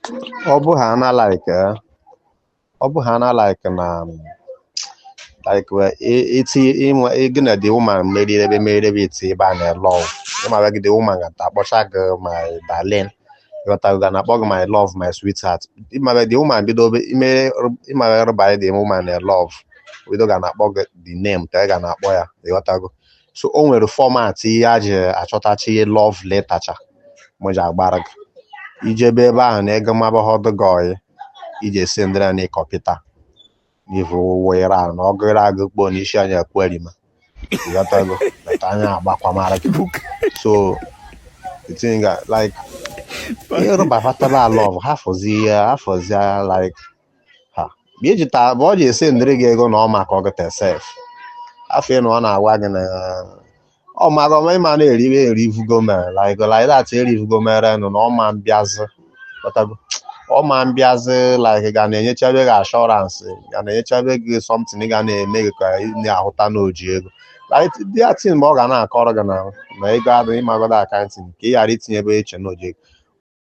Ọ bụ ha na like ọ bụ ha na like na like iti ịnwe gị na the woman meriri ebe meriri ebe iti ebe a na love, ịmara gị the woman ga akpọcha gị "my darling", ịghọtago, ga na-akpọ gị "my love", "my sweetheart". Ịmara the woman bido ime, ịmara rụba the woman na love bido ga na-akpọ gị the name ka ị ga na-akpọ ya, ịghọtago. So o nwere format ihe a ji achọtachi ihe love letter cha mụ ji agbara gị ijebe ebe ahụ na ego mabahọdụ gị ọyị iji esi ndịra na ịkọpịta n'ivu were ahụ na ọgụrụ agụ kpoo n'isi anya ekwerima, ịghọtago, but anya agbakwamara gị. So the thing like ịrụbafataba love ha fọzi ihe ha fọzi like ha ma iji taa bụ ọ ji esi ndịrị gị ego na ọ maka ọgụta sef afọ ị na ọ na-agwa gị na ọ mara ọma ịma na-eriwe erivugo mere like that erivugo mere nụ na ọ ma mbịazị, ghọtago, ọ ma mbịazị like ga na-enyechabe gị assurance, ga na-enyechabe gị something ga na-eme gị ka ị na-ahụta n'oji ego, like that thing mgbe ọ ga na-akọrọ gị na ego adịghị ịmagodo accounting ka ị ghara itinyebe eche n'oji ego.